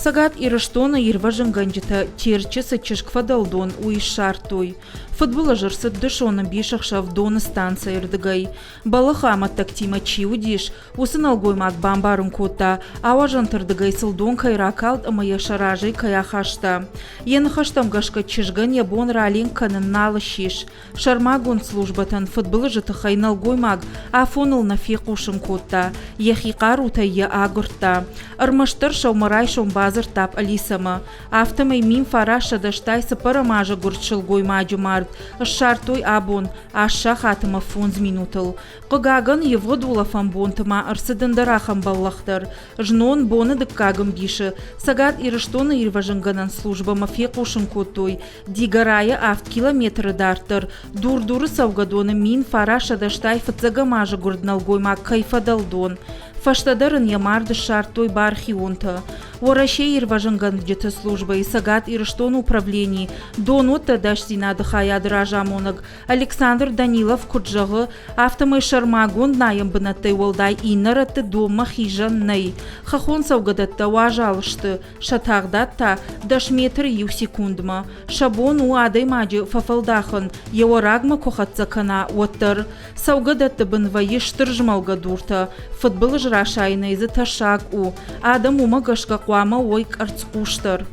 Цӕгат Ирыстоны ирвӕзынгӕнджытӕ Терчы цы чызг фӕдӕлдон, уый ссардтой. Фыдбылыз ӕрцыд дысон ӕмбисӕхсӕв доны станцӕйы рдыгӕй. Бӕлӕгъы амӕттӕгтимӕ чи уыдис, уыцы нӕлгоймаг бамбарын кодта, ауазӕнты рдыгӕй сыл дон кӕй ракалд ӕмӕ йӕ сӕ разӕй кӕй ахаста. Йӕ ныхӕстӕм гӕсгӕ чызгӕн йӕ бон раленк кӕнын нал ссис. Сӕрмагонд службӕтӕн фыдбылызы тыххӕй нӕлгоймаг афоныл нӕ фехъусын кодта, йӕхи хъарутӕй йӕ агуырдта. Ӕрмӕстдӕр сӕумӕрайсом бадзырдта пъӕлицӕмӕ. Афтӕмӕй 1980 цыппӕрӕм азы гуырд сылгоймаджы мард ссардтой абон, аст сахатымӕ фондз минутыл. Хъыгагӕн, ивгъуыд улӕфӕн бонты ма ӕрцыд ӕндӕр ахӕм бӕллӕх дӕр. Знон, боны дыккаг ӕмбисы, Цӕгат Ирыстоны ирвӕзынгӕнӕн службӕмӕ фехъусын кодтой, Дигорайы авд километры дарддӕр Дур-Дуры цӕугӕдоны 1980 фыццӕгӕм азы гуырд нӕлгоймаг кӕй фӕдӕлдон. Фӕстӕдӕр ын йӕ мард ссардтой бархионтӕ. Уӕрӕсейы ирвӕзынгӕнджыты службӕйы Цӕгат Ирыстоны управленийы донуӕтты ӕдасдзинады хайады разамонӕг Александр Данилов куыд зӕгъы, афтӕмӕй сӕрмагонд найӕн бынӕттӕй уӕлдай иннӕ рӕтты донмӕ хизӕн нӕй. Хӕххон цӕугӕдӕттӕ уазал сты, сӕ тагъдад та дӕс метры иу секундмӕ. Сӕ бон у адӕймаджы фӕфӕлдахын, йӕ уӕрагмӕ куы хӕццӕ кӕна, уӕддӕр. Цӕугӕдӕтты бын вӕййы стыр змӕлгӕ дуртӕ, фыдбылыз расайынӕй дзы тӕссаг у. Адӕм уымӕ гӕсгӕ хъуамӕ уой къӕрцхъусдӕр.